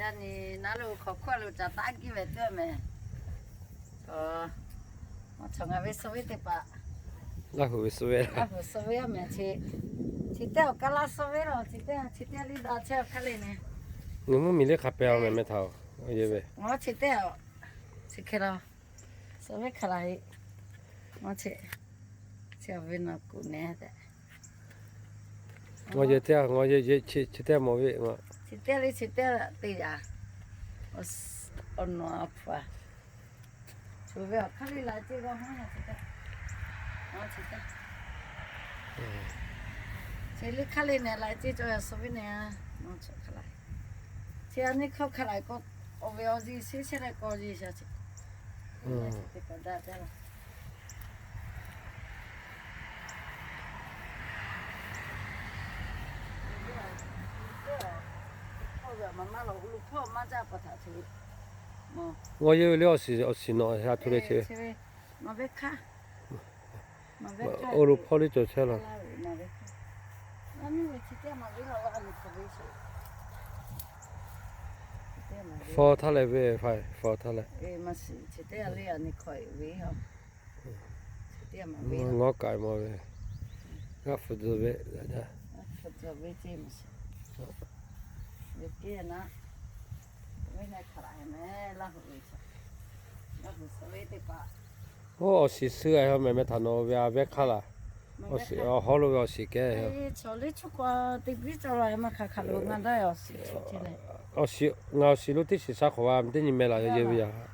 Yaꞈ nyi naˉ lo hk'awꞈ hkawˇ lo caˬ taˉ giˇ ve teˇ mehˍ. Aˬ, ngaˬ ve suh ve teˇ hpaˍ, Laˇ huˍ ve suh ve, Laˇ huˍ suh ve a mehˍ chi, chi teˇ awˬ kaˇ laˇ suh ve la, chi teˇ, chi teˇ liˇ daꞈ chehˇ hk'aˇ le ne. Ngaˬ mvuhˇ miˬ liˇ hk'a pehˍ a mehˍ meh htaꞈ, oˇ yehˬ ve. Ngaˬ chi teˇ, chi hk'e la, suh ve hk'a la e. Ngaˬ chi, chi awˬ ve naˬ kuˬ nehˬ tehꞈ. Ngaˬ yehˬ teˇ, ngaˬ yehˬ chi teˇ mawˬ ve. Chi teˇ le, chi teˇ te yaꞈ. Awˬ nawˬ a hpu a, shu ve awˬ hk'aˇ le la ce g'a maˇ na chi teˇ, chi teˇ, chi le hk'aˇ le nehˬ la ce cawˬ yaꞈ suh ve nehˬ a. Chi a nyi hkawˇ hk'a la k'o, awˬ ve awˬ ziˇ shiˉ chehˇ leh k'aw ziˇ sha chi. Chi teˇ kaꞈ daꞈ jaˇ la. Ngaˬ yehˬ ve le awˬ shiˍ, awˬ shiˍ nawꞈ sha tuˬ le che. Oˇ lo hpawˇ le cawˬ chehˇ la. Fawˬ htaˇ leh ve, fawˬ htaˇ leh. Ngaˬ kaꞈ maˇ ve, g'aˇ hpu tzuhˬ ve, oˇ awˬ shiˍ suh a mehˍ meh htaꞈ nawˬ ve a vehˇ hk'aˇ laˬ. Awˬ shiˍ awˬ hawˉ lo ve awˬ shiˍ kehˉ. Awˬ shiˍ, ngaˬ awˬ shiˍ lo teˇ shiˍ sha hk'awꞈ va teˇ nyi meh laˬ yehˬ ve yaꞈ.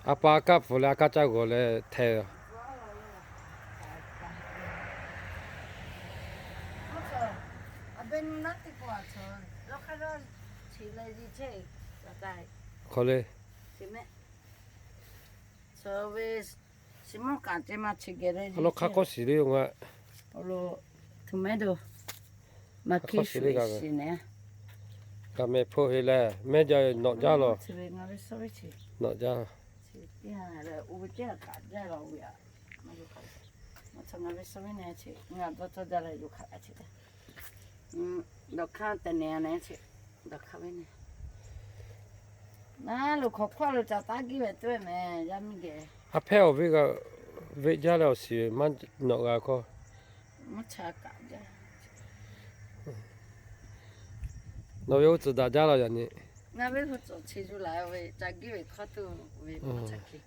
A pa a kaˇ hpfuhˍ leh a kaˇ caˇ g'awˬ leh htehꞈ. Hk'aˬ le. Awˬ lawn hk'a hk'awˇ shiˍ le yoˬ ngaˬ. Kaꞈ mehˍ hpeuꞈ heˆ leh mehˇ jaˇ nawꞈ jaˇ laˬ. Nawꞈ jaˇ. Aˉ hpehˇ awˬ viˉ g'a, veˆ jaˇ leh awˬ shiˍ maˇ nawꞈ g'a hkawˇ. Nawˬ ve oˇ tcuhˍ daꞈ jaˇ laˇ yaꞈ nyi. Ngaˬ ve hu tcuhˍ chi zuˇ la ve ca giˇ ve hkawˇ tuˬ ve maˇ ca hkiˬ.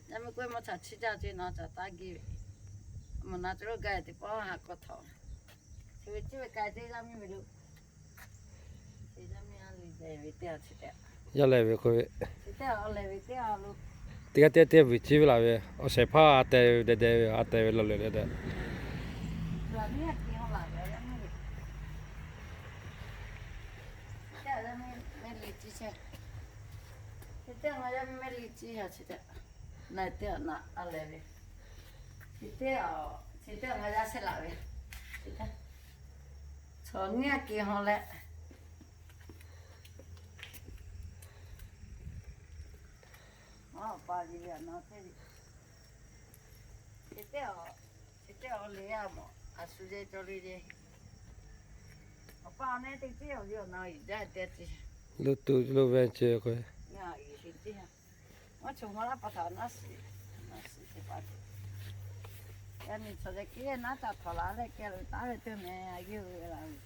Yaˇ miˇ k'oˆ ve maˇ ca chiˇ jaˇ ce, na ca taˇ giˇ ve. Mvuhˬ na ca lo gaˬ teˇ pawˆ ha k'awꞈ htaꞈ, chi ve ciˇ ve k'ai ce yaˇ miˇ ve lo. Yaˇ lehˬ ve k'oˆ ve, teˇ g'aˇ teˇ g'aˇ teˇ g'aˇ vuiˬ ciˇ ve laˬ ve, awˬ shehˍ hpaˇ a tehˬ ve deh deh ve, a tehˬ ve laˬ leh deh deh. Chi teˇ, chi teˇ ngaˬ yaˇ shehˆ laˬ ve, chi teˇ, chaw nyiˇ a ke haw leh, a pa le ve a na teˇ, chi teˇ, chi teˇ awˬ le a mawˬ a shu yehˬ cawˬ le le. Awˬ pa awˬ na teˇ ciˉ awˬ ve awˬ na iˍ jaˇ te ce. Lo tu lo ve ce k'o, ngaˬ choˬ ma laˇ pa htaꞈ naˉ shiˍ, naˉ shiˍ teˇ hpaˍ ce. Yaˇ miˇ chaw leh kiˇ naˉ ca htawnˍ la leh keh lo taˉ ve teˇ meh a yehˬ ve la ve.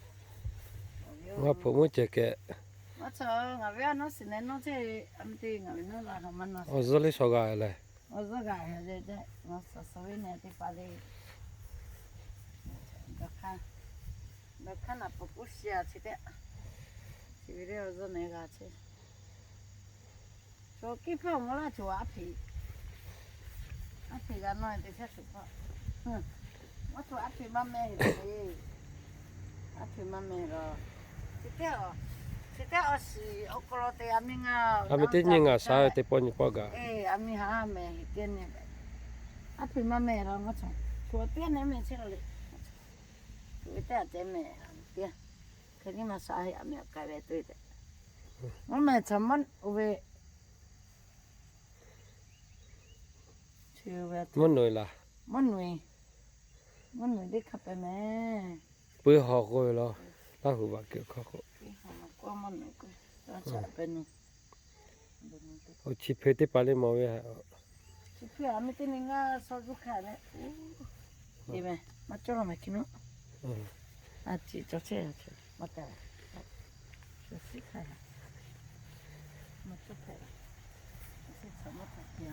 Ngaˬ hpeuꞈ mvuhˇ cehˬ kehꞈ. Maˇ chaw ngaˬ ve a naˉ shiˍ neh nawˇ ce, a meh te ngaˬ ve naˉ la ha maˇ na awˬ zuhˇ le shaw g'a leh, awˬ zuhˇ g'a leh, ngaˬ suhˍ suhˍ ve neh teˇ hpaˍ le. Dawˬ hk'aˇ, dawˬ hk'aˇ naˬ peuˬ k'oˆ shi a chi teˇ, chi ve le awˬ zuhˇ neh g'a ce. Chaw kiˇ hpawˇ mawˇ laˇ chaw aˉ hpeꞈ, aˉ hpeꞈ g'a nawˇ te shehˉ shuˍ hpawˇ. Maˇ chaw aˉ hpeꞈ maˇ meh heˆ le. Aˉ hpeꞈ maˇ meh la. Chi teˇ, chi teˇ awˬ shiˍ awˬ hk'aw lo te a miˇ ngaˬ, a miˇ teˇ nyi ngaˬ sha ve teˇ pawˆ nyi pawˆ gaˬ. A miˇ ha meh heˆ teˇ nyi. Aˉ hpeꞈ maˇ meh la maˇ chaw, chaw teˇ nyi meh chehˇ la le. Chaw ve teˇ a te meh la teˇ, hk'e liˇ maˇ sha heˆ a miˇ a k'ai ve te tehꞈ. Maˇ meh chaw maˇ oˇ ve Mvuhˇ nawˬ laˬ. Mvuhˇ nawˬ teˇ hk'a pehꞈ mehˍ. Puiˉ hawˬ k'oˆ ve law, Laˇ huˍ vaꞈ kuiˬ hkawˇ k'o, chi hpeu teˇ hpaˍ le mawˬ ve. Chi hpeu a mi teˇ ni ngaˇ shaw zuˇ hk'a leh, maˇ cawˇ law mehˍ hk'e naˉ. A ciˍ cawˬ chehˇ, maˇ taˍ, maˇ cawˇ hpehꞈ, maˇ cawˇ hpehꞈ.